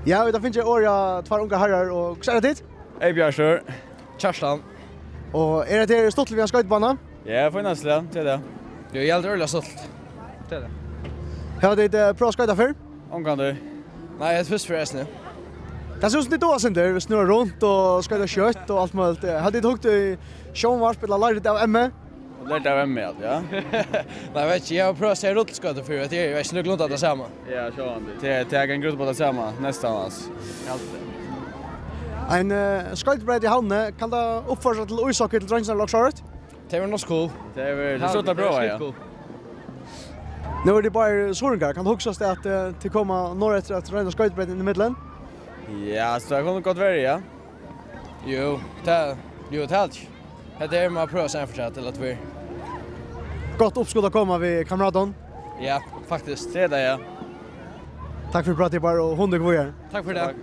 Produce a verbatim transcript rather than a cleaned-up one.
Ja, vit hava fingið orðið av tveir ungar harrar, og hvussu er tað tit? Eg Bjartur. Kjartan. Og er tað her stuttligt við ein skoytubana? Ja, fínasta, ja, tað er tað. Jú, eg helt øgiliga stuttligt. Tað er tað. Hava tit eh, prøvað at skoyta fyrr? Ongantíð. Nei, eg er fyrst fyri eisini. Tað sum tit duga sindur, snurra runt og skoyta skjótt og alt møguligt. Eh, Hava tit hugt í sjónvarp ella lært av M M? Lært av M M, ja. Nei, eg veit ikki, eg havi prøvað at siga rullskoytur fyrr, veit eg, eg veit ikki, nøkulunda tað sama. Ja, sjálvandi. Tað, tað kann gott vera tað sama, næstan, altso. Ein uh, skoytubreyt í Havni, kann tað uppføra seg til íshockey til dreingirnar, ella okkurt sovorðið? Tað verður nokk so cool. Tað verður, tað er stuttligt at prøva, ja. Nú eru tit báðir suðuroyingar, kann tað hugsast at uh, tit koma norðureftir at royna skoytubreyt inn ímillum? Ja, so tað kann gott vera, ja. Jú, tað, jú, tað helt ikki. Hetta er man prøva seg for seg til at vera. Gott uppskot at koma við kameratum. Ja, faktiskt. Tað er tað, ja. Takk fyri pratið, bara, og hundin víðari. Takk fyri tað.